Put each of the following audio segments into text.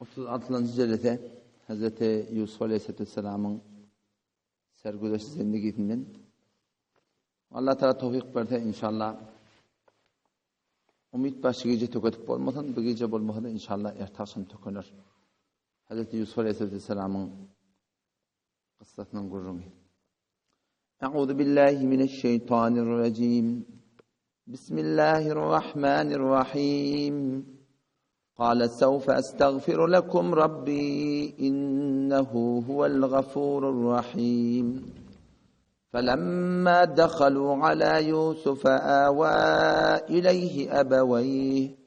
36-njy jelese Hezreti Ýusuf aleýhissalamyň sergüzeşti zendigisinden. Allah Taala towfik berse inşallah umyt baş gije tökedip bolmasyn, bu gije bolmasa da inşallah erte akşam tökener. Hezreti Ýusuf aleýhissalamyň kyssasynyň gürrüňi. Euzu billahi mineşşeýtanirrajim. Bismillahirrahmanirrahim. Kale sewfe estagfiru lekum rabbi innehu huvel gafurur rahim. Felemma dehalu ala Yusufe awa ileyhi ebeveyh.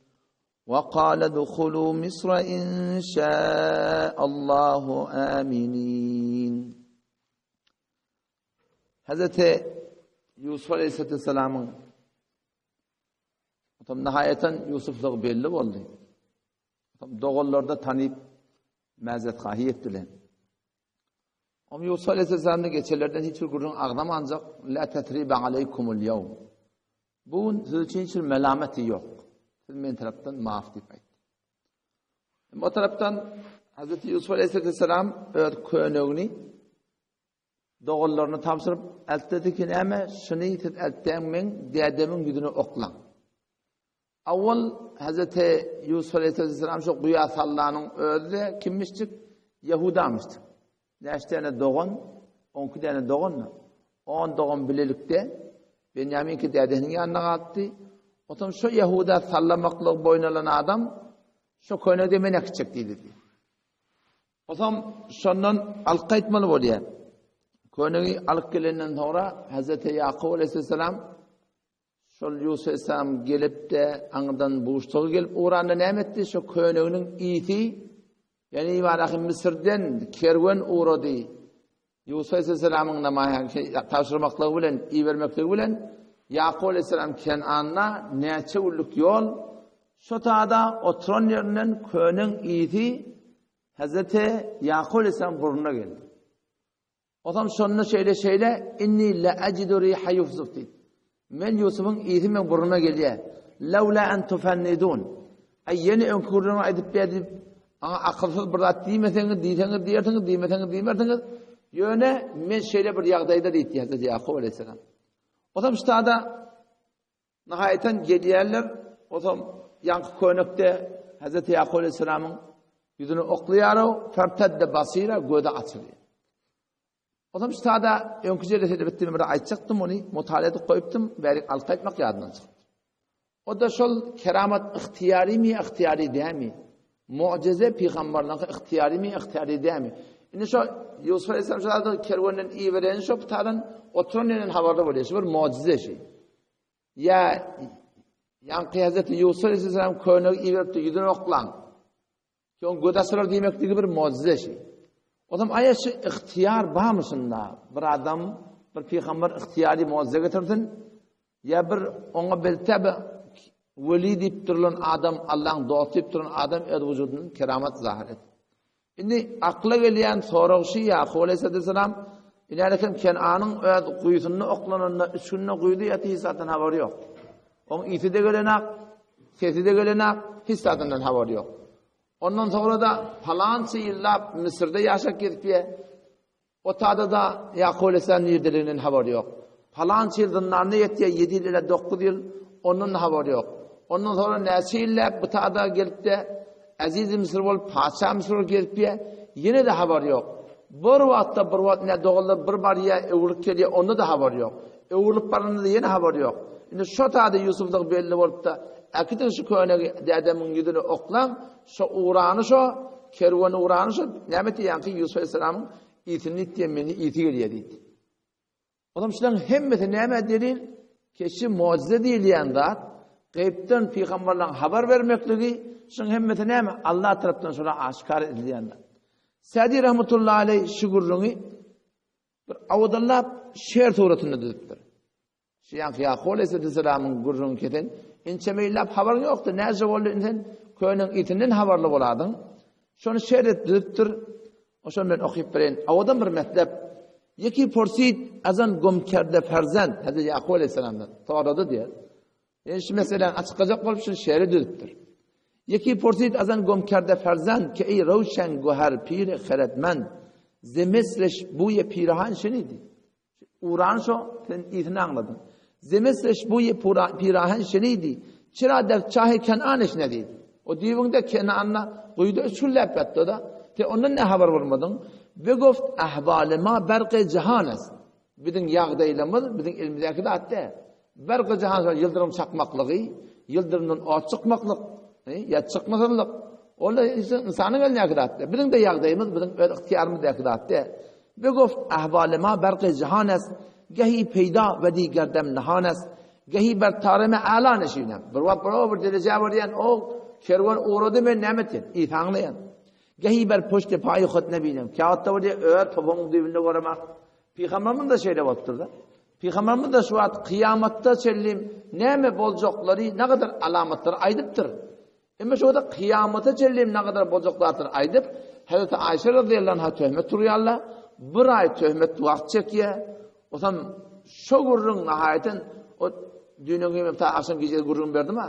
وقال ادخلوا مصر إن شاء الله آمنين Hazreti Ýusuf Aleyhisselamyň Otam nihaýatan Ýusuflygy belli boldy. Otam doganlarda tanyp mäzethahi etdiler. Om Ýusuf Aleyhisselamda geçenlerden hiç bir gürrüň agzamanjak, la tesribe aleykumul ýewm. Bu gün siz üçin hiç bir melameti ýok. Siz men tarapdan maaf diýip aýtdy. O tarapdan Hazreti Ýusuf Aleyhisselam öz könegini Doganlaryna tabşyryp, Eltdedi ki näme, şuny siz eltdäň meň dädemiň ýüzüne oklaň. Awwal Hezreti Ýusuf aleýhissalam şo guýa sallanyň özi-de kimmişjik? Ýahudamyşdyk. Näçe däne dogan? On iki däne dogan-da. On dogan bilelikde Benýaminki dädesiniň ýanynda galypdy. Otam şo Ýahuda sallamaklygy boýun alan adam şo köne-de men äkitjek diýdi. Otam şondan alyp gaýtmaly bolýar. Könegi alyp gelenden soňra Hazreti Ýakup aleyhisselam şol Ýusuf aleyhisselam gelip-de aňyrdan buşlugy gelip ugranda näme etdi? Şo köneginiň isi, ýani Ibrahim Müsürden kerwen ugrady. Ýusuf aleyhisselamyň tabşyrmaklygy bilen, ibermekligi bilen Ýakup aleyhisselam Kenanda näçe günlük ýol şo tada oturan ýerinden köneň isi Hazreti Ýakup aleyhisselam burnuna geldi. Otam şonda şeýle şeýle inni la ajidu riha Yusuf diýdi. Men Ýusubyň isi meň burnuma gelýär. Laula an tufannidun. Aý ýene öňki gürrüňi aýdyp ber diýip, aňa akylsyz bir zat diýmeseňiz, diýseňiz diýersiňiz, diýmeseňiz diýmersiňiz. Ýöne men şeýle bir ýagdaýda diýdi Hazreti Ýakup aleyhisselam. Otam ştada Nahaýatan gelýärler, otam ýaňky könekde Hazreti Ýakup aleyhisselamyň ýüzüne oklaýar-ow, fertedde basira, gözi açylýar. Otam ştada öňki jelesede bitdimi bir aýtjakdym ony, mutala edip goýupdym, bärik alyp gaýtmak ýadymdan çykypdyr. O-da şol keramat ygtyýarymy, ygtyýary dälmi? Mu'jize pygamberleriňki ygtyýarymy, ygtyýary dälmi? Indi şo Ýusuf aleyhisselam şo kerwenden ibereni şo pitadan oturan ýerinden habarly bolýar. Şu bir mu'jize şi. Ýa ýaňky Hazreti Ýusuf aleyhisselam köynegi iberipdi, ýüzüne oklaň. Soň göz açylar diýmekligi bir mu'jize şi. O zaman aýa şu ygtyýar barmy şunda? Bir adam, bir pygamber ygtyýary mu'jize getirsin, ýa bir oňa beltäbe weli diýip durulan adam, Allahyň dosty diýip duran adam öz wujudyndan keramat zahir et. Indi akla gelýän sorag şu Ýakup aleyhisselam Inälekem Kenanyň öz guýusynda oklananda üç günde guýdy ýaty hiç zatdan habary ýok. Oň isi-de gelenak, sesi-de gelenak, hiç zadyndan habary ýok. Ondan soňra-da palança ýyllap Müsürde ýaşap gezipýä. O tada-da Ýakup aleyhisselam nirdeliginden habary ýok. Palança ýyl zyndanda ýetýär, 7 ýyl ýa 9 ýyl, ondan-da habary ýok. Ondan soňra näçe ýyllap bu tada gelip-de Aziz Müsür bolup, patyşa Müsür bolup gezipýär, ýene-de habary ýok. Bir wagtda bir wagt ine doganlar bir barýar, öwrülip gelýär, onda-da habary ýok. Öwrülip baranda-da ýene habary ýok. Indi şo tada Ýusufdygy belli bolupdy. Äkidiň şu könegi dädemiň ýüzüne oklaň, şo ugrany şo, kerwen ugrany şo, näme diýýäňki Ýusuf aleyhisselamyň isini diýen meni isi gelýär diýdi. Olam şularyň hemmesi nämä delil? Keşi mucize diýilýän zat, gaýypdan pygamberleriň habar bermekligi, şuň hemmesi näme? Allah tarapdan şolara aşgär edilýän zat. Sadi rahmetullahi aleyh şu gürrüňi bir owadanlap şeer suratynda düzüpdir. Şu ýaňky Ýakup aleyhisselamyň gürrüňi kesen, inçe meýillap habaryň ýokdy, näce boldy indi sen köneň itinden habarly boladyň. Şony şeer edip düzüpdir. Oşony men okyp bereýin. Owadan bir metlep. Ýeki pursid azan gum kerde ferzend, Hazreti Ýakup aleyhisselamdan sorady diýer. Ýani şu meseläni açyklajak bolup şu şeeri düzüpdir. Ýeki pursid azan gum kerde ferzend ke eý röwşen göher piri heretmend ze misliş buýe pirahan şenidi. Uran şo sen ýysyny aňladyň. Ze misliş buýe pirahan şenidi. Çira der çahy Kenan eşnedi. O düýbüňde Kenanda guýuda üç günläp ýatdy-da. Sen ondan ne habar bolmadyň? Begoft ahwaly ma berqe jahan est. Biziň ýagdaýlarymyz biziň elimizdäki zat däl. Berqe jahan şol ýyldyrym çakmaklygy, ýyldyrymdan ot çykmaklyk, ýa çykmasyzlyk. Ol ynsanyň elindäki zat däl. Biziň-de ýagdaýymyz biziň öz ygtyýarymyzdaky zat däl. Begoft ahwaly ma berqe jahan est, gehi peýda we diger dem nihan est, gehi ber tareme ala neşinem. Bir wagt bir o bir derejä barýan, o kerwen ugrady men näme etýän? Isaňlaýan. Gehi ber puşty paýy hut nebinem. Käwagtda bolýar, öz topugyň düýbünde göremak. Pygamberimiz-de şeýle bolupdyr-da. Pygamberimiz-de şu wagt kyýamatda çenli näme boljaklary, nägadar alamatlary aýdypdyr. Emma şu wagt kyýamata çenli nägadar boljak zatlary aýdyp, Hazreti Aýşe radiyallahu anha töhmet turýarlar. Bir aý töhmet wagt çekýär. Osam şo gürrüň nahaýaten o düýnüň hem ta agşam gije gürrüň berdim-a.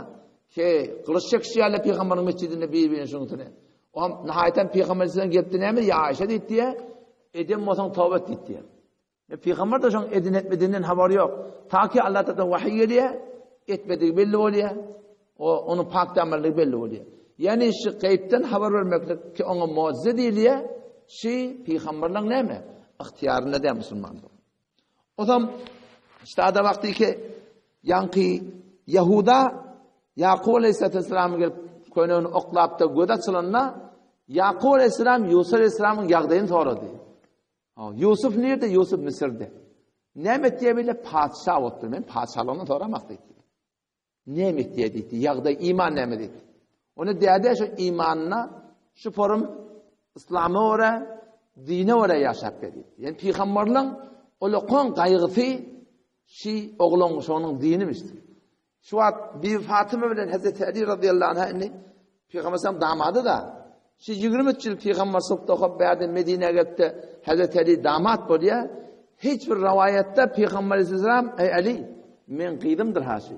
Ke gylyç çekişýärler pygamberiň mesjidinde bir-birine şunuň Oňam nahaýaten pygamber aleyhisselam gelipdi näme ýa Aýşe diýdi, eden bolsaň toba et diýdi. E, pygamber de şoň edin etmedinden habary ýok. Ta ki Allah tarapyndan wahiý gelýär, etmedigi belli bolýar. O onuň pak damarlygy belli bolýar. Ýani şu gaýypdan habar bermeklik ki oňa mucize diýilýär, şi pygamberleň näme? Ygtyýarynda däl musulmanlar. Ozam ştada wagty ki ýaňky Ýahuda Ýakup aleyhisselam gelip köýnegini oklapda göz açylanda Ýakup aleyhisselam Ýusuf aleyhisselamyň ýagdaýyny sorady. Ýusuf nirde? Ýusuf Müsürde. Näme etýär bile patyşa bolupdyr. Men patyşalygyny soramak diýdi. Näme etýär diýdi. Ýagdaý iman näme diýdi. Ony däde şu imanyna şu forum islama görä, dine görä ýaşap berdi. Ýani pygamberliň olakan gaýgysy şi oglan şonuň dinimişdi. Şu wagt Bibi Fatyma bilen Hazreti Ali radıyallahu anha indi Pygamber sallam damady da. Şu 23 ýyl pygamber sallam okap bärde Medinä gelipdi. Hazreti Ali damat bolýar. Hiç bir rawaýatda Pygamber aleyhisselam Ey Ali, men gyzymdyr ha şu.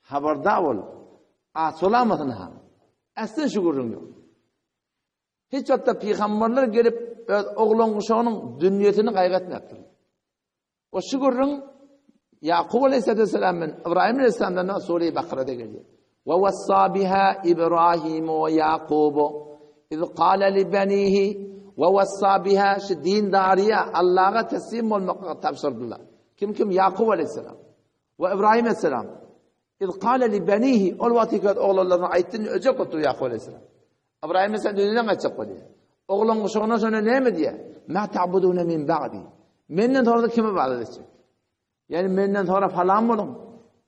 Habardar bol. Asolamasyn ha. Aslen şu gürrüň ýok. Hiç wagtda pygamberler gelip öz oglan uşagynyň dünýesini gaýgy etmepdir. O şu gürrüň Ýakup aleyhisselam bilen Ibrahim aleyhisselamdan Sure-i Bakarada gelýär. Ve wassa biha Ibrahim we Ýakub iz qala li banihi ve wassa biha şu dindariýa Allaha teslim bolmaklyga tabşyrdylar. Kim kim Ýakup aleyhisselam we Ibrahim aleyhisselam iz qala li banihi ol wagty öz oglanlaryna aýtdy, öjek otur Ýakup aleyhisselam. Ibrahim aleyhisselam dünýeden gaçjak bolýar. Oglan guşagyna şonda näme diýýär? Ma ta'buduna min ba'di. Menden sonra kime ibadet etjek? Ýani menden sonra falan boluň.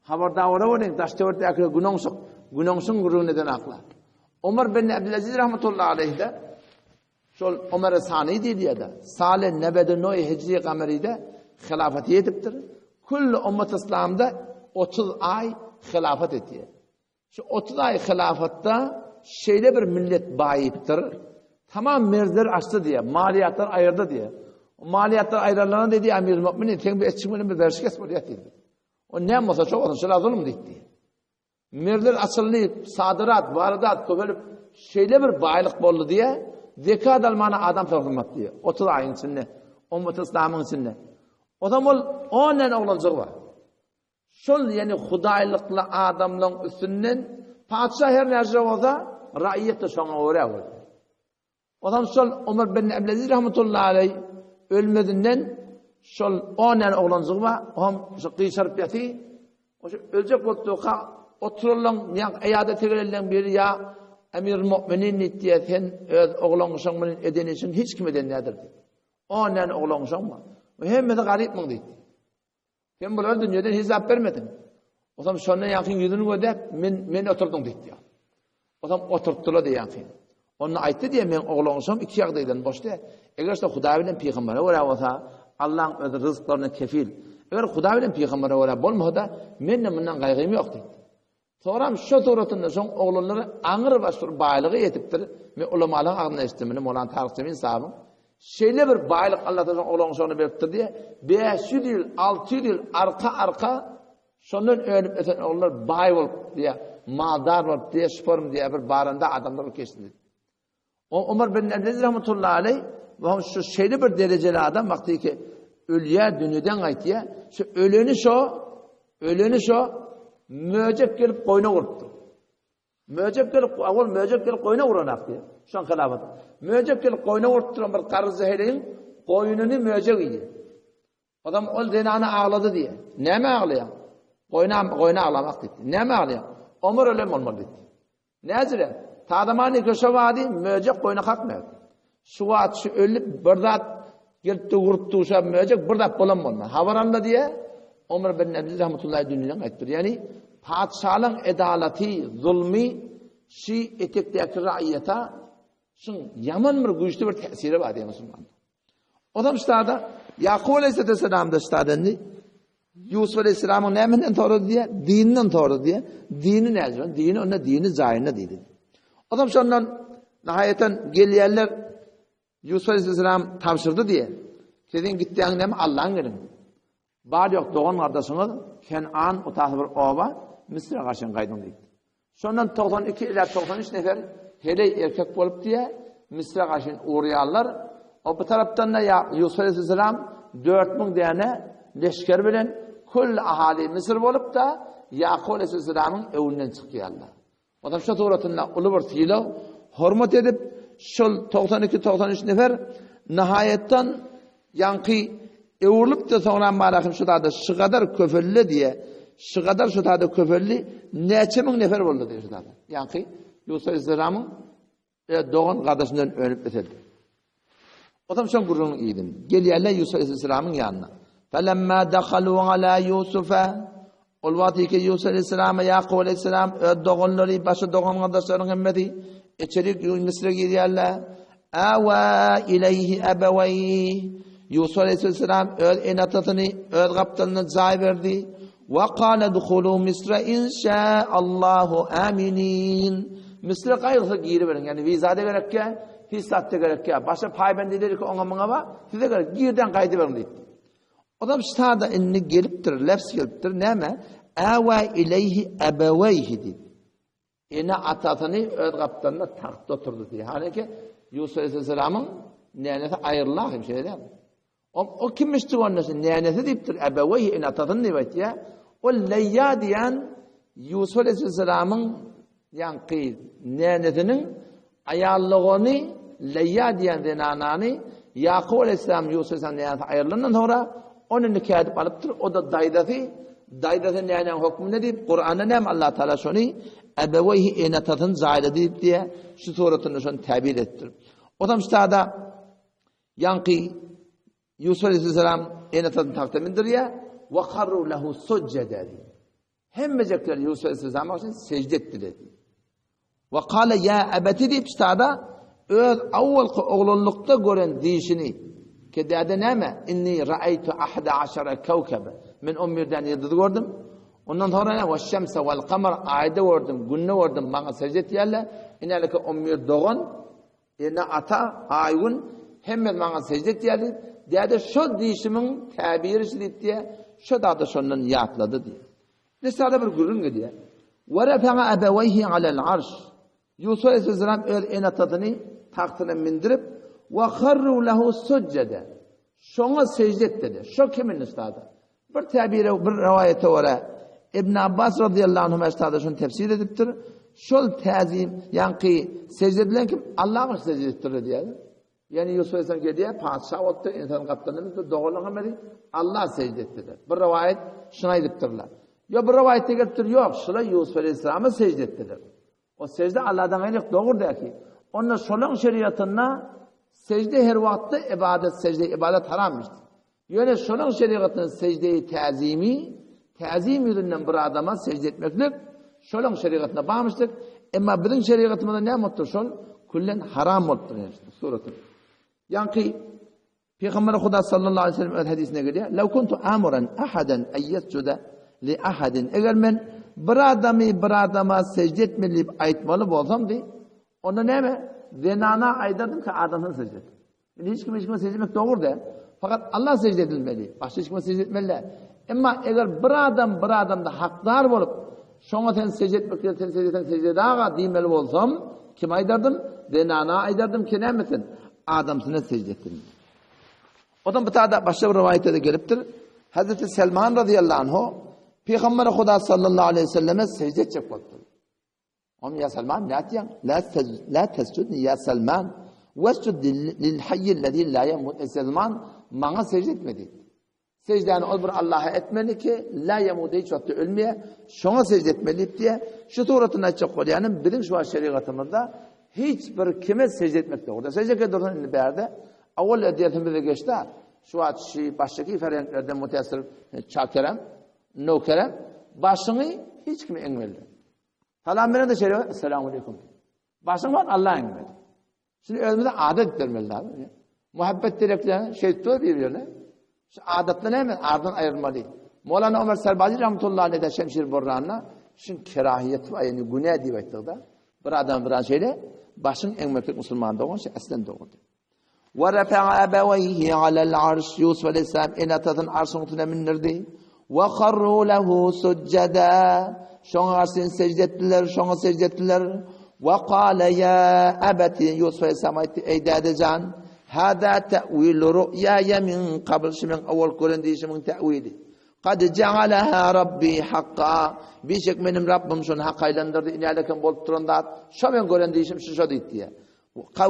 Habardar boluň, daş töwerekdäki günäňşik, günäňşiň gürrüňinden akla. Omar bin Abdülaziz rahmetullahi aleyhde şol Omar Sani diýilýär-de, sale 99 hijri gameride hilafeti edipdir. Külli ummet islamda 30 aý hilafet etýär. Şu 30 aý hilafatda şeýle bir millet baýypdyr. Tamam merzler açdy diýe, maliýatlar aýyrdy diýe. O maliýatlar aýranlaryna diýdi, Emir Mu'minin, sen bir etçiň bilen bir berşikes bolýar diýdi. O näme bolsa şo bolsun, şolar zulum diýdi. Merler açyldy, sadyrat, waridat köpelip, şeýle bir baýlyk boldy diýe, zekat almana adam tapylmady diýe. 30 aýyň içinde, ummet islamyň içinde. O zaman ol 10 tane oglanjygy bar. Şol ýene hudaýlykly adamlaň üstünden patyşa her näçe bolsa, raýat-da şoňa görä bolýar. Ondan şol Omar bin Abdülaziz rahmetullahi aleyh ölmezinden şol 10 tane oglanjygy bar, oňam şu gyşaryp ýaty, o şu öljek bolup durka oturanlaň ýa eýadete gelenleň biri ýa Emir Mu'minin diýdi, sen öz oglanjygyň bilen eden işiň hiç kim eden däldir diýdi. 10 tane oglanjygyň bar. Hemmesi garypmyň diýdi. Sen bulara dünýeden hesap bermediň. Osam şondan ýaňky ýüzüni gözläp, men men oturdyň diýdi. Osam oturtdylar diýýän. Onda aýtdy diýen men oglanşam iki ýagdaýdan boş diýe. Eger şo Hudaý bilen pygambere görä bolsa, Allaň öz ryzklaryna kefil. Eger Hudaý bilen pygambere görä bolmasa-da, men de mundan gaýgym ýok diýdi. Soňram şo suratynda şoň oglanlary aňry baş bir baýlyga ýetipdir. Men ulamalaryň agzyndan eşitdim muny, Mowlana Taryk Jemil sahabyň. Şeýle bir baýlyk Allah taala şoň oglan-uşagyna beripdir diýe, 500 ýyl, 600 ýyl arka-arka şondan önüp ösen oglanlar baý bolup diýe. Maldar bolup diýýär, şuparym diýýär, bir baranda adamlar bolup geçdi diýdi. O Umar bin Abdülaziz rahmetullahi aleyh we şu şeýle bir derejeli adam wagty ki ölýär, dünýeden gaýtýar. Şu öleni şo, öleni şo möjek gelip goýna urupdyr. Möjek gelip, owal möjek gelip goýna uranak diýýär. Şoň hylafat. Möjek gelip goýna urupdyr, bir garry zeheliň goýnuny möjek iýdi. Adam ol zenana aglady diýýär. Näme aglaýaň? Goýna, goýna aglamak diýdi. Näme aglaýaň? Omar ölen bolmaly diýdi. Näzire? Tadamany köşe wady möjek goýna kakmaýar. Şu wagt şu ölüp bir zat gelip urupdy uşa möjek bir zat bolan bolma. Habar alda diýe Omar bin Abdülaziz rahmetullahi dünýeden gaýtdyr. Ýani patyşalyň edalaty, zulmy şi etekdäki raýata şuň ýaman bir güýçli bir täsiri bar diýen musulman. Ozam ştada Ýakup aleyhisselam da ştada indi Ýusup aleyhisselamyň nämeden sorady diýe, dininden sorady diýe. Dini näme? Dini onda dini jaýynda diýdi. Ozam şondan nahaýatan gelýärler Ýusup aleyhisselam tabşyrdy diýe. Siziň gitýäň näme Allaň gelin. Bar ýok dogan gardaşyňyz Kenan utasy bir oba Müsüre garşy gaýdyň diýdi. Şondan 92 ila 93 nefer heleý erkek bolup diýe Müsüre garşy ugrýarlar. O bu tarapdan da ýa Ýusup aleyhisselam 4000 däne leşger bilen kül ahali Müsür bolup da Ýakup aleyhisselamyň öwünden çykýarlar. Otam şu suratynda uly bir sylag, hormat edip, şol 92-93 nefer nihaýatdan ýaňky öwrülip-de soňram barahym şu zada şygadar köpeldi diýe, şygadar şu zada köpeldi, näçe müň nefer boldy diýe şu zada. Ýaňky Ýusup aleyhisselamyň Öz dogan gardaşyndan önüp ösedi. Otam şoň gürrüňini iýdim. Gelýärler Ýusup aleyhisselamyň ýanyna. Felemma dakhalu ala Ýusufa Ol wagt ki Ýusup aleyhisselama Ýakup aleyhisselam öz doganlary, başga dogan gardaşlaryň hemmesi içerik Müsüre girýärler. Awa ileýhi abawaý Ýusup aleyhisselam öz ene-atasyny öz gapdalynda jaý berdi. Wa qala dukhulu Misra insha Allahu aminin. Misre gaýgysyz giriberiň. Ýagny wiza-da gerekýä, hiç zat-da gerekýä. Başga paýbendileri ki oňa muňa bar, size gerek, girden gaýdyberiň diýipdir. Odam ştada indi gelipdir, lefz gelipdir. Näme? Awa ileýhi abaweýhi diýip. Ene atasyny öz gapdalynda tagtda oturdy diýýär. Hany ki Ýusup aleyhisselamyň nänesi aýrylan hem şeýle däl. O, o kimmişdi onda nänesi diýipdir, ebeweýhi ene atasyny diýip aýtýar. Ol Leýýa diýen Ýusup aleyhisselamyň ýaňky nänesiniň aýallygyny Leýýa diýen zenanany Ýakup aleyhisselam Ýusup aleyhisselam nänesi aýrylandan soňra ony nika edip alypdyr. O da daýzasy, daýzasy näneň hökmünde diýip, Kuranda näme Allah Taala şony ebeweýhi ene atasyny jaýlady diýip diýe, şu suratynda şony täbir etdir. Otam ştada ýaňky Ýusup aleyhisselam ene atasyny tagta mindirýär. Wa karru lehu sujjada diýip. Hemmejekler Ýusup aleyhisselama üçin sejde etdiler diýip. Wa kale ýa ebeti diýip ştada öz awwalky oglanlykda gören diýşini ke däde näme inni raýtu ahada aşara kawkaba men on birden ýyldyz gördüm. Ondan soňra näme we şemse wal kamar aýda gördüm, günde gördüm, maňa sejde etýärler. Inäleke 11 dogan Ene ata, aý gün hemme maňa sejde etýär diýip, däde şo diýşimiň täbiri şu diýip diýä, şo dada şondan ýatlady diýip. Nesada bir gürrüň gelýär. Wa rafa'a abawaýhi alal arş. Ýusup aleyhisselam öz ene-atasyny tagtyna mindirip, wa kharru lahu sujjada. Şoňa sejde etdi. Şo kimin ustada? Bir täbire, bir rowaýata görä, Ibn Abbas radiyallahu anhu ustada şony tefsir edipdir. Şol täzim, ýaňky sejde edilen kim? Allaha sejde edipdir diýýär. Ýani Ýusup aleyhisselam gelýär, patyşa bolupdyr, insan gapdalynda bilipdir, doganlyk hemmesi Allah sejde etdiler. Bir rowaýat şuny aýdypdyrlar. Ýa bir rowaýatda gelipdir, ýok, şular Ýusup aleyhisselama sejde etdiler. O sejde Allahdan gaýry dogry däki. Onda şolaň şeriatynda sejde her wagtda ibadet, sejde ibadet haramyş. Ýöne şolaň şeriatynda sejdeyi täzimi, täzim ýüzünden bir adama sejde etmeklik şolaň şeriatynda barmyşdyk. Emma biziň şeriatymyzda näme bolupdyr şol? Küllen haram bolupdyr. Suraty. Ýaňky Pygamber Huda sallallahu aleyhi ve sellem öz hadisinde gelýär. Law kuntu amuran ahadan an yesjuda li ahadin. Eger men bir adamy bir adama secde etmeli diýip aýtmaly bolsam diý, onda näme? Zenana aýdardym ki adamsyna secde et. Indi hiç kim hiç kime secde etmek dogry däl. Fakat Allah secde edilmeli. Başga hiç kime secde etmeli däl. Emma eger bir adam bir adamda hakdar bolup, Şoňa sen sežde etmek gerek, sen sežde etseň sežde daga diýmeli bolsam, kime aýdardym? Zenana aýdardym ki näme sen? Adamsyna sežde etsin. Odan bu tada başga bir rowaýatda gelipdir. Hazreti Selman radıyallahu anhu Peygamber Huda sallallahu aleyhi ve selleme secde etjek bolupdyr. Om ya Selman ne atýaň? La la tescud ya Selman. Wasjud lil hayyellezî la yemut. Selman maňa secde etme diýdi. Sejdäni ol bir Allaha etmeli ki, la ýemut hiç wagtda ölmeýär, şoňa sejde etmeli diýip diýýär. Şu suratynda aýtjak bolýanym, biziň şu wagt şerigatymyzda hiç bir kime sejde etmek dogry däl. Sejde eke dursun indi bärde. Awal dersimizde geçdi. Şu wagt şu başdaky ferhenglerden mütesir çakerem, nökerem başyňy hiç kime eňmeli. Salam berende şeýle, Esselamu aleýkum. Başyň bar Allaha eňmeli. Şuny özümize adat edip bermeli abi. Muhabbet direklerine şeýtip dur bir-birine. Şu adatdan näme ardan aýrylmaly. Mowlana Ömer Serbazi rahmetullahi aleyh de Şemşir Borranda şun kerahiyet we ýani günä diýip aýtdy-da. Bir adam bir şeýle başyň eňmeklik musulman dogan şey aslen dogrudy. Ve rafa'a abawayhi alel arş Yusuf aleyhisselam ene atasyny arşyň üstüne mündirdi. Ve kharru lehu succada Şoňa garşy secde etdiler, şoňa secde etdiler. Ve kâle ya ebeti Yusuf aleyhisselam aýtdy, eý dädejan, hâzâ te'wilu ru'yâye min kabl şu meň owal gören diýişimiň te'wili. Kad ja'alaha Rabbi hakka. Bişek meniň Rabbim şony hak aýlandyrdy, inälekem bolup duran zat. Şo meň gören diýişim şu şo diýdi.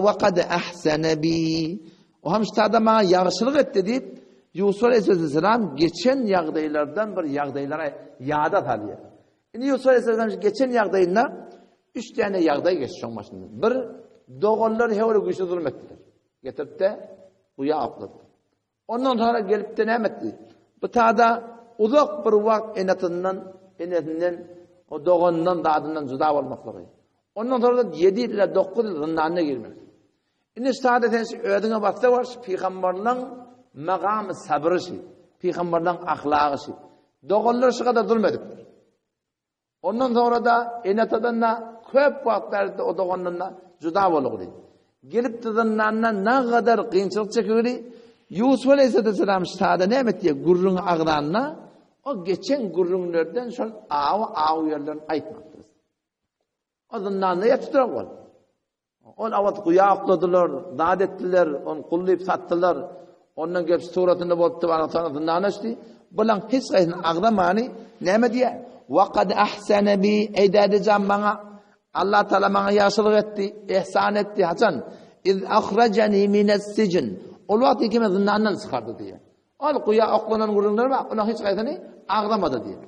Wa kad ahsene bi. O hem ştada maňa ýagşylyk etdi diýip, Ýusup aleyhisselam geçen ýagdaýlardan bir ýagdaýlary ýada salýar. Indi Ýusup aleyhisselam geçen ýagdaýynda üç tane ýagdaý geçdi şoň başynda. Bir doganlar hewre güýçli zulum etdiler. Getirip-de guýa okladylar. Ondan soňra gelip-de näme etdi? Bu tada uzak bir wagt enesinden, enesinden, o doganyndan, zadyndan juda bolmaklygy. Ondan soňra 7 ýyl ila 9 ýyl zyndanyna girmek. Indi şu tada sen şu özüňe basda bar, şu pygamberleň magamy sabry şu, pygamberleň ahlagy şu. Doganlar şu kadar zulm edipdir. Ondan soňra-da ene-atadan-da köp wagt bäri o dogandan-da juda bolugdy. Gelipdi zyndanda nagadar kynçylyk çekigdi. Ýusup aleýhissalam ştada näme etdi? Gürrüňi agzanda o geçen gürrüňlerden şol awy awy ýerlerini aýtmapdyr. O zyndanda ýatypdyr ol. Ol awat guýa okladylar, zat etdiler, ony gul diýip satdylar. Ondan gelip suratynda bolupdy, bana soňra zyndana düşdi. Bulaň hiç haýsyny agzamany näme diýýär? Wa kad ahsana bi, eý dädejan maňa Allah Taala maňa ýagşylyk etdi, ihsan etdi. Haçan? Iz ahrajani minas sijn. Ol wagt ki meni zyndandan çykardy diýýär. Ol guýa oklanan gürrüňler bar, olaň hiç haýsyny agzamady diýýär.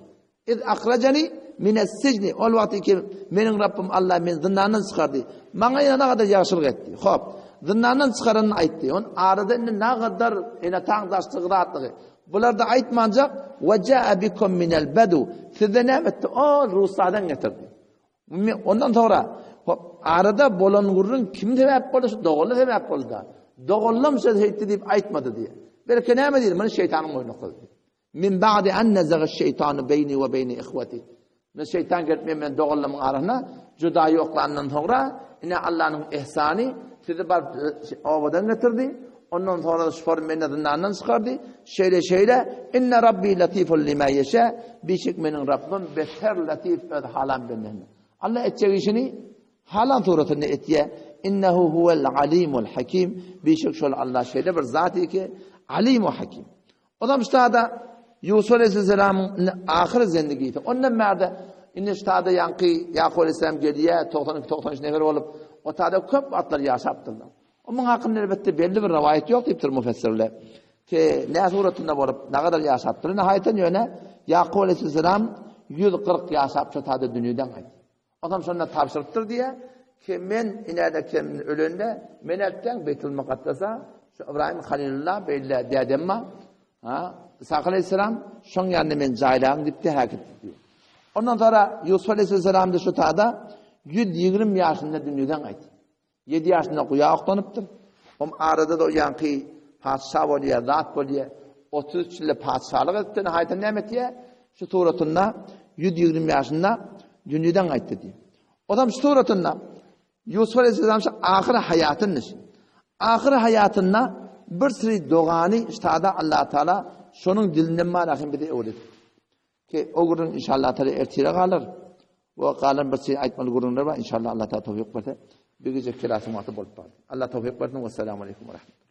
Iz ahrajani mines sijni. Ol wagty ki meniň Rabbym Allah meni zyndandan çykardy. Maňa ýene nagadar ýagşylyk etdi. Hop. Zyndandan çykaranyny aýtdy. On arada indi nagadar ene taň daşdygy zatlygy. Bular da aýtmanjak we jaa bikum minel bedu. Sizde näme etdi? Ol Rusadan getirdi. Ondan soňra hop arada bolan gürrüň kim sebäp boldy? Şu doganly sebäp boldy. Doganlam söz eýtdi diýip aýtmady diýe. Belki näme diýdi? Muny şeýtanyň boýnuna goýdy. Min ba'di an nazaga şeýtanu beýni we beýni ihwati. Men şeýtan gelip men bilen doganlarymyň arasyna juda ýoklandan soňra ine Allanyň ihsany sizi baryp obadan getirdi. Ondan soňra şu form meni zyndandan çykardy. Şeýle şeýle inne rabbi latifun lima yeşa. Bişik meniň Rabbim beter latif öz halan bendesine. Allah etjek işini Halan suratynda etýär. Innehu huwel alimul hakim. Bişik şol Allah şeýle bir zat ki, alim we hakim. Onam ştada Ýusup aleyhisselamyň ahyr zendigisi. Ondan bärde indi ştada ýaňky Ýakup aleyhisselam gelýär, 92-93 nefer bolup, o tada köp wagtlar ýaşapdyrlar. Onuň hakynda elbetde belli bir rowaýat ýok diýipdir müfessirler. Ki nä suratynda bolup, nägadar ýaşapdyr. Nihaýatdan ýöne Ýakup aleyhisselam 140 ýaşap şo tada dünýeden gaýtdy. Otam şonda tabşyrypdyr diýýär, ki men inäde kem ölende, men eltseň Beýtul Mukaddasa, şu Ybraýym Halilullah beýle dädem bar, ha, Ishak aleyhisselam, şoň ýanynda men jaýlagyň diýipdi, häkit diýip. Ondan sonra Ýusup aleyhisselam da şu tada 120 ýaşynda dünýeden gaýtdy. Ýedi ýaşynda guýa oklanypdyr. Hom arada-da o ýaňky patyşa bolýar, zat bolýar. 33 ýylda patyşalyk edipdir. Haýdan näme etýär? Şu suratynda 120 ýaşynda dünýeden gaýtdy diýip. Odam şu suratynda Ýusup aleyhisselam şu ahyr haýatynda ahyr haýatynda bir sürü dogany ştada Allah Taala şonuň dilinden bar ahim bize öwretdi. Ki o gün inşallah Taala ertire galar. We galan bir şey aýtmaly gürrüňler bar. Inşallah Allah Taala towfik berse, bir gije klasyň wagty bolup bardy. Allah towfik bersin. Wessalamu aleýkum we rahmetullah.